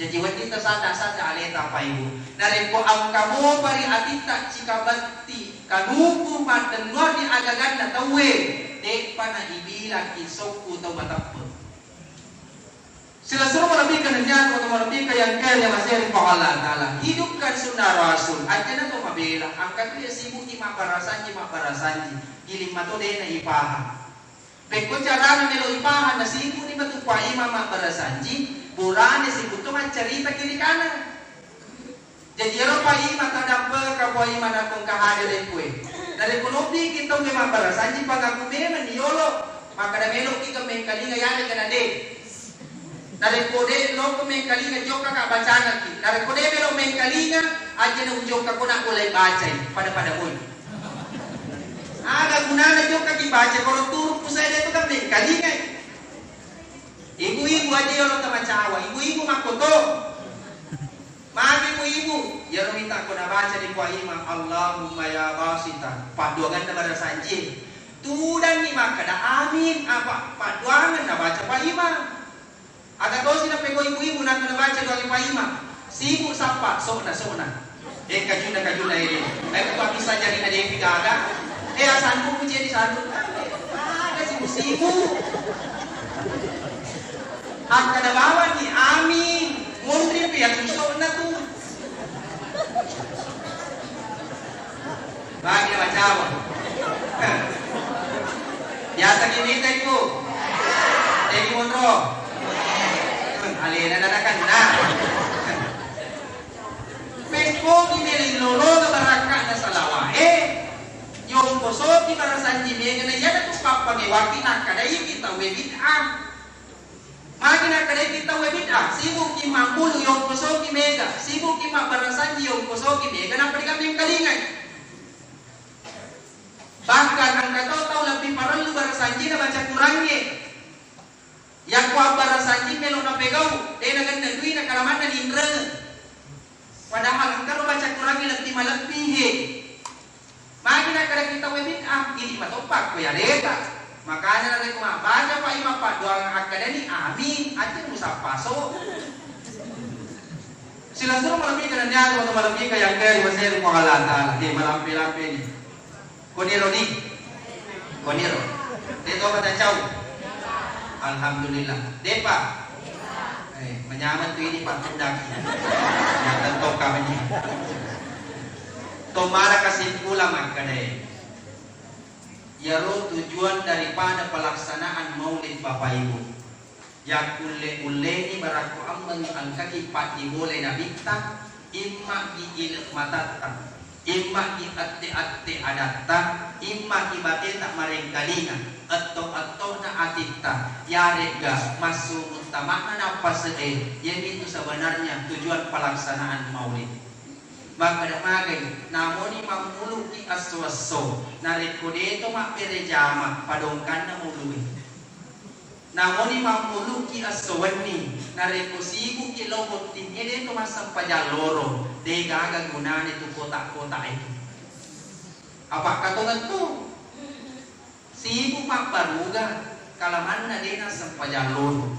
Jaji wedding tasadda-sadda aleta, Pak, Ibu. Narekko engka mopa ri atitta cikabatti kanuku maddennuang ri agaganna tauwe, de'pa na ibilaki sokku tau mateppe. Silessureng malebbikeng nennia, malebbikeng yang kere maseri Puang Allah Ta'ala. Hidupkan sunnah Rasul. Ajjana to mabela, engka tu ya sibuki mabbarasanji, mabbarasanji. Giling mato dena ipahang. Pekko carana melo ipahang, nasibuni matu Pak Imam mabbarasanji, burane sibutto maccarita kiri kanan. Jaji ero Pak Imam tadampengka Pak Imam nakko engka hadir e kue. Narekko nobbiki tau memang mabbarasanji, pangaku memang ni yolo. Makkeda meloki ke mengkalinga yare kena de. Narekko de lokko mengkalinga, jokkaka bacangaki. Narekko de melo mengkalinga, ajjana ujokka ko nakko lai bacai pada-pada moi. Aga gunana jokkaki baca kalau turu pusai de tu kan mengkalinga. Ibu-ibu aja yolo tamacawa, ibu-ibu makkoto. Magi ku ibu, iyaro mita ko nabaca di Puang Imang, Allahumma ya basita, paddoanganna barasanji. Tudanni makkeda amin, apa paddoangan nabaca Puang Imang. Aga tosi napegau ibu-ibu nangka nabaca doa Puang Imang. Sibuk sappa, sokna, sokna. Eh, kajuna, kajuna, eh. Eh, ketua bisa jadi na depi gaga. Eh, asanmu ku jadi sandu. Ada sibuk Ibu. Akkeda bawani, amin. Monri pi atuso'na tu. Bagi na macawa. Biasa ki mita, Ibu? Tegi monro. Alena nada kenna. Pekkogi mele lolo barakka'na salawae. Yongkosoki barasanji mega na iyana tu pappangewaki nakkadai ki tauwe bid'ah. Magi nakkadai ki tauwe bid'ah, sibukki mammulu yongkosoki mega, sibukki mabbarasanji yongkosoki mega, nappa diga mengkalingai. Bahkan engka to tau lebbi parellu barasanjina baca Kurangnge. Yakko abbarasanji melo napegau, de nagenna duina kalamanna ninrengeng. Padahal engka ro baca Kurangnge lebbi malebbi he. Magi nakkadaki tauwe bid'ah, idi matoppa ko yareta. Makanya narekko mabbaca pa imam paddoangeng akkadani amin, aja musappaso. Silasurung malebbi ka nennia tu malebbi ka yang kaya masih Puang Allah Ta'ala. Oke, malampe-lampe ni. Koniro ni? Koniro. De to kata cau? Alhamdulillah. Depa? Eh, menyameng tu ini Pak Kudak. Yang tentok kami. Tomara kesimpulan makkadai. Yaro tujuan daripada pelaksanaan maulid Bapak Ibu. Yakkulle-ulleni barakko ammengngi engkaki paddibolai nabitta, imma'gi ile matatta, imma'gi atte-atte adatta, imma'gi bateta marengkalinga, etto-ettona atitta, yaregga massu muttama'na nappase'e, iyamitu sebenarnya tujuan pelaksanaan maulid. Makkeda magai, namoni mammuluki esso-esso, narekko deto mabbere jama, padongkanna muluwe. Namoni mammuluki esso wenni, narekko sibukki lao bottingnge deto massempajang loro, degaga gunana tu kotak-kotak itu. Apa katongettu? Sibuk mabbaruga, kalamanna de nassempajang loro.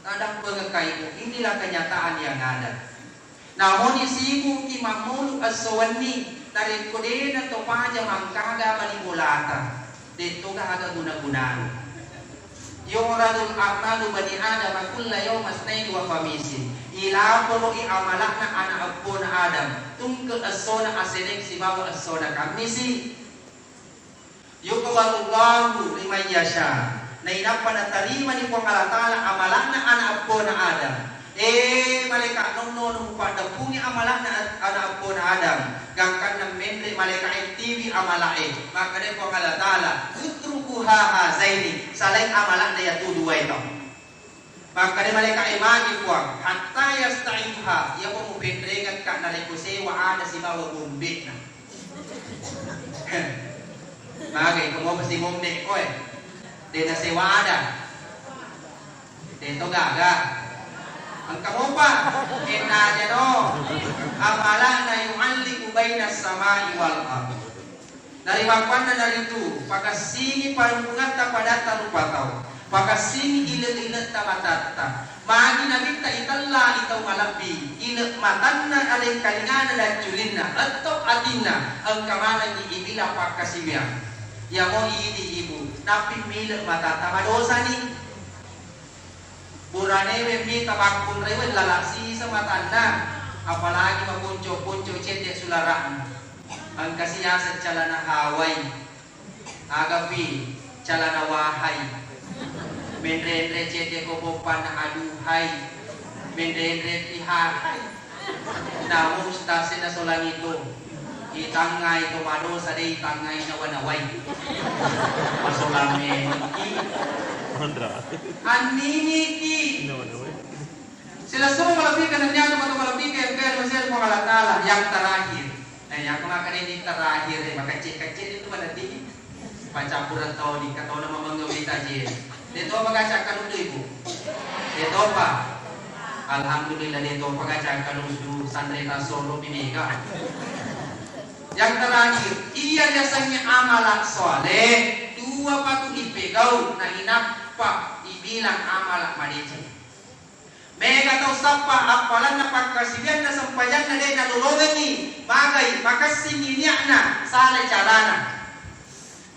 Tadampengekka ibu, inilah kenyataan yang ada. Namoni sibukki mammulu esso wenni, narekko de nato paja mangkaga bali bolata, de toga aga guna-gunana. Yu'radul a'malu bani Adam kulla yauma isnaini wa khamisin. Ilaporo'i amala'na ana eppona Adam, tungke essona aseneng sibawa essona kammisi. Yuqbalullahu liman yasha. Nainappa natarimani Puang Allah Ta'ala amala'na ana eppona Adam. Eh, malaika, nonnono mupaddeppungi amala'na ana eppona Adam. Gangkanna menre malaika e tiwi amala'e. Makkedai Puang Allah Ta'ala, "Utruku hahazaini," salai amala'na yatu duae tau. Makkeda malaika e, "Magi Puang?" "Hatta yasta'idha, iyapa mupenrengekka narekko sewa ada sibawa gombe'na." Magai ko mopa si gombe koe? De nasewa ada. De to gaga. Engka mopa? Ennaja no. Amala'na yu'alliqu bainas samai wal ardh. Narimakkuannanaritu, pakessingi parelluangngatta padatta rupa tau, pakessingi ile-iletta matatta. Magi nabitta itellai tau malebbi, ile matanna, alengkalingana, dacculinna, etto atinna, engka manengngi ibilang pakkasiwiang. Iyamo idi ibu, nappi mile matatta madosani. Buranewe mita makkunraiwe lala sisa matanna, apalagi maponco-ponco cedde sulara'na. Engkasi yaseng calana Hawaii, agapi calana wahai. Menre-enre cedde ko poppanna, aduhai. Menre-enre pihahai. Namu ustaz e nasolangi to, itangngai to madosa, de itangngai nawa-nawai. Masolang memengki. Andiniki. Silessureng malebbi kenanniang, matu malebbi ke engka masih Puang Allah Ta'ala. Yang terakhir. Eh, yang kemakan ini terakhir, eh, makecil-kecil itu pada tinggi. Paccappureng toni, katona mamengngau ita je. De topa gaca kanudu, Ibu? De topa. Alhamdulillah, de topa gaca kanudu, sanre tasoro bineka. Yang terakhir, iya riasengnge amala soleh, dua patu ipegau, nainappa ibilang amala madeceng. Mega tau sappa appalanna pakkasiwianna sempajanna de nalolongengi, magai makessingi niatna, salai carana.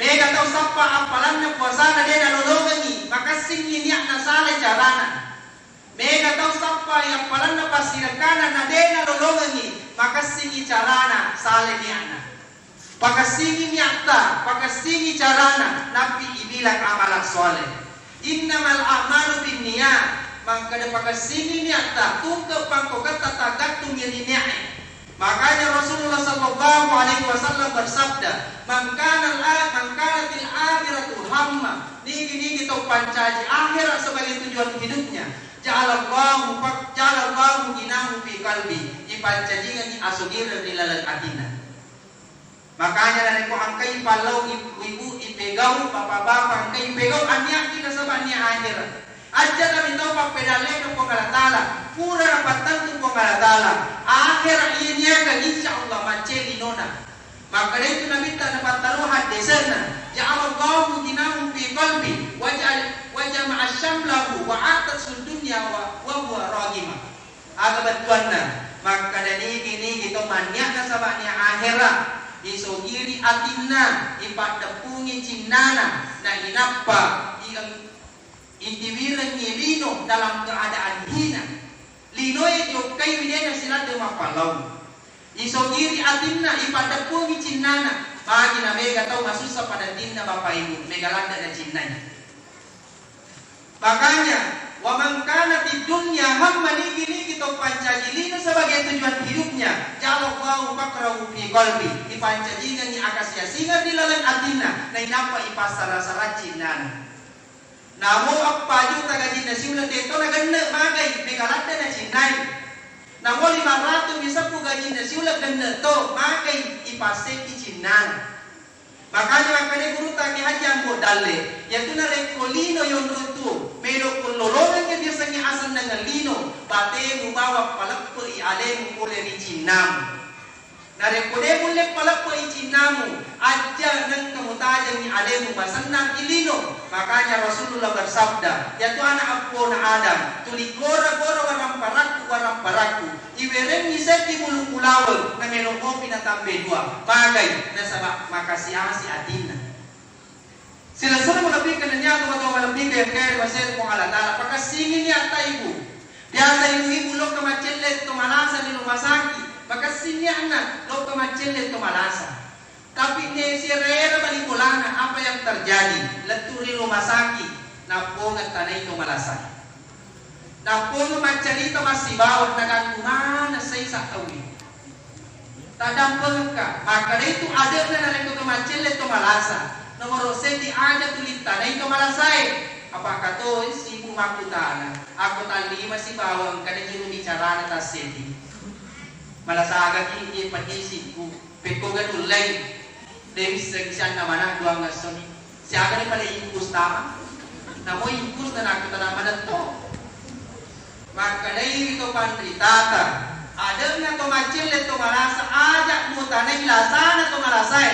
Mega tau sappa appalanna puasana de nalolongengi, makessingngi niatna, salai carana. Mega tau sappa appalanna passirekkana na de nalolongengi, makessingngi carana, salai niatna. Pakessingngi niatta, pakessingngi carana, nappi ibilang amalan soleh. Innamal a'malu binniyat, makkeda pakessingngi niatta, tungke pangkoketta tagattungngi ri niae. Makanya Rasulullah sallallahu alaihi wasallam bersabda, "Man kana al-, man kanatil akhiratu hamma," nigi-nigi tau pancaji akhirat sebagai tujuan hidupnya, ja'alallahu fa-, ja'alallahu ghinahu fi qalbi, ipancajingengi asugireng ri laleng atinna. Makanya narekko engkai pallau ibu-ibu ipegau, bapak-bapak engkai ipegau, anniakki nasaba nia akhirat. Ajjana mitau pappedallena Puang Allah Ta'ala, pura napattentu Puang Allah Ta'ala. Akhirat iya niakang, insya Allah, macce linona. Makkeda itu Nabitta napattaro haddese'na, "Ja'alallahu ghinahu fi qalbi, wa ja'al, wa jama'a syamlahu, wa atat dunya wa, wa huwa raghimah." Aga bettuanna? Makkeda nigi-nigi to mannia'na saba nia ahera, isogiri atinna, ipaddeppungi cinnana, na inappa i-, idiwirengngi lino dalam keadaan hina. Linoe jokkaiwi de nasiladde mappallau. Isogiri atinna, ipaddeppungi cinnana, magi na mega tau masussa pada tinna bapa ibu, mega ladde na cinnai. Makanya, wa man kanatid dunya hamma, nigi-nigi to pancaji lino sebagai tujuan hidupnya, ja'alallahu faqrahu fi qalbi, ipancajingengngi akasiasingeng ri laleng atinna, nainappa ipassara-sara cinnana. Namo eppa juta gajinna siuleng, de to nagenne, magai, mega ladde na cinnai. Namo lima ratu mi seppu gajinna siuleng, genne to, magai, ipassepi cinnana. Makanya makkeda gurutta Kiai Haji Ambo Dalle, iyatu narekko lino yonrong tuo, melo ko lolongengngi riasengnge asennangeng lino, batemu bawang paleppe'i alemu pole ri cinnamu. Narekko de mulle paleppe'i cinnamu, ajja nengka mutajengngi alemu masennang i lino. Makanya Rasulullah bersabda, iyatu ana appona Adam, tuli gora-gora waramparakku, waramparakku. Iwerengngi seddi bulu ulaweng, namelo mopi natambe dua. Magai? Nasaba makasi-asi atinna. Silessureng malebbikeng nennia tomatoa malebbikeng engkae ri masere Puang Allah Ta'ala, pakessingi niatta ibu. Biasa ibu-ibu lokka maccelle to malasa ri rumah sakit, makessing niatna lokka maccelle to malasa. Tapi ne sierere bali bolana, apa yang terjadi? Lettu ri rumah sakit, nappongeng tanai to malasa. Nappongeng maccarita massibawa, naganggu maneng saisa tauwe. Taddampengekka, makkeda itu ade'na narekko to maccelle to malasa. Nomoro seddi aja tuli tanai to malasae. Apakka to sibu makkutana, akko tallima sibawa engkana juru bicarana tasseddi. Malasagaki iye patisikku. Pekkoga nullei, de wisseng sianna maneng duangngesso ni. Siagani pale infus tama? Namo infus na nakku tana maneng to. Makkedai ri to panritata, ade'na to maccelle to malasa, aja mutanai lasana to malasae.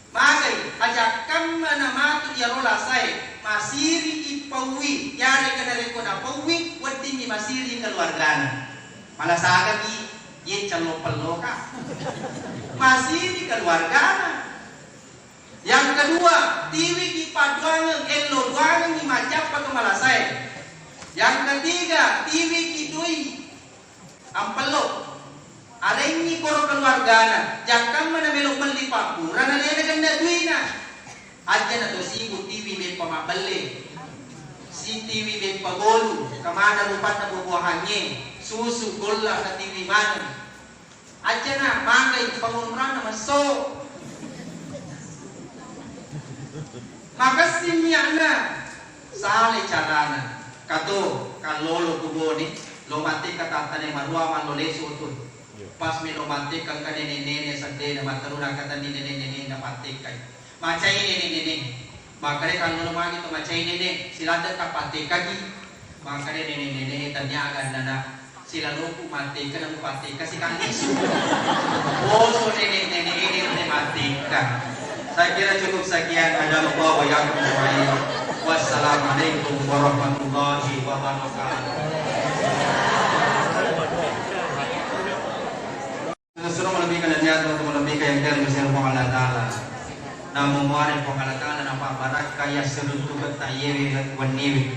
Magai, aja kamma na matu iyaro lasae, masiri ipauwi, yarega narekko napauwi, weddingngi masiri keluargana. Malasagaki iye callo pelloka. Masiri keluargana. Yang kedua, tiwiki padduangeng, ello duangengngi majjappa to malasae. Yang ketiga, tiwiki dui ampello. Arengngi koro keluargana, jakkamma na melo melli pappura na de na genne duina. Ajjana to sibuk tiwi beppa mabbelle, si tiwi beppa bolu, kemana rupanna buah-buahangnge, susu, golla, na tiwi maneng. Ajjana magai pangonranna messo. Makessing niatna, salai carana. Kato, kallolo kubone, lo mattekka tattane marua mallo lesu tu. Pas melo mattekka engka nene-nene seddena matteruna katenni nene-nene na pattekkai. Macai nene-nene. Makkeda kallolo magi to macai nene, siladdekka pattekkaki. Makkeda nene-nene, tennia agannana. Silaloku mattekka namu pattekka sikang lisu. Boso nene-nene ini te mattekka. Saya kira cukup sekian. Hadanallahu wa iyyakum ajmain. Wassalamualaikum warahmatullahi wabarakatuh. Suro malebbi ka nennia to, malebbi ka yang kere masih Allah Ta'ala. Namu muare Puang Allah Ta'ala napabbarakka yassiruntuke'ta iyewe wenniwe.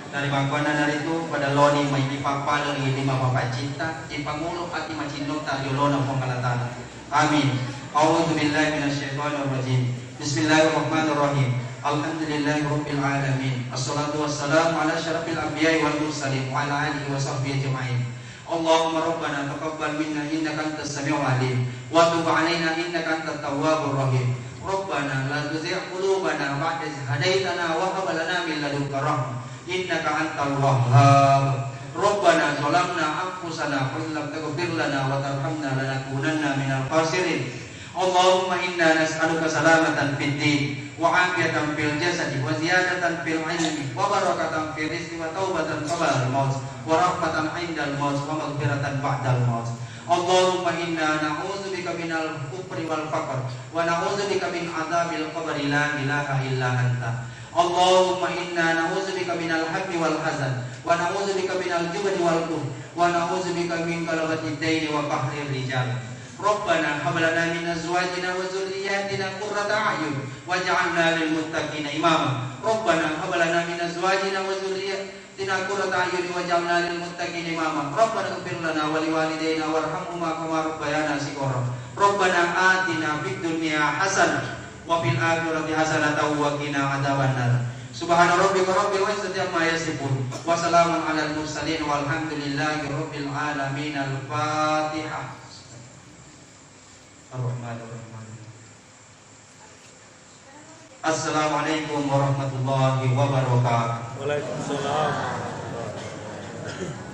Dari makkuannanaritu pada loni mai ipappaleng lima bapa citta, ipangulu ati macinnota ri olona Puang Allah Ta'ala. Amin. A'udzu billahi minasyaitonir rajim. Bismillahirrahmanirrahim. Alhamdulillahi rabbil alamin. Assalatu wassalamu ala asyrafil anbiya'i wal mursalin wa ala alihi wa sahbihi ajma'in. Allahumma rabbana taqabbal minna innaka antas samiul alim wa tub alaina innaka antat tawwabur rahim. Rabbana la tuzigh qulubana ba'da idh hadaytana wa hab lana min ladunka rahmah innaka antal wahhab. Rabbana zalamna anfusana wa illam taghfir lana wa tarhamna lanakunanna minal khasirin. Allahumma inna nas'aluka salamatan fid din wa afiyatan fil jasadi wa ziyadatan fil ilmi wa barakatan fil rizqi wa taubatan qablal maut wa rahmatan indal maut wa maghfiratan ba'dal maut. Allahumma inna na'udzubika minal kufri wal faqr wa na'udzubika min adzabil qabri la ilaha illa anta. Allahumma inna na'udzubika minal hammi wal hazan wa na'udzubika minal jubni wal bukhl wa na'udzubika min ghalabatid daini wa qahrir rijal. Rabbana hab lana min azwajina wa dzurriyyatina qurrata a'yun waj'alna lil muttaqina imama. Rabbana hab lana min azwajina wa dzurriyyatina qurrata a'yun waj'alna lil muttaqina imama. Rabbana ighfir lana wa liwalidayna warhamhuma kama rabbayana shighara. Rabbana atina fid dunya hasanah wa fil akhirati hasanatan wa qina adzabannar. Subhana rabbika rabbil izzati amma yasifun. Wa salamun alal mursalin walhamdulillahi rabbil alamin. Al-Fatihah. Ar-Rahmanir Rahim. Assalamualaikum warahmatullahi wabarakatuh. Waalaikumsalam warahmatullahi wabarakatuh.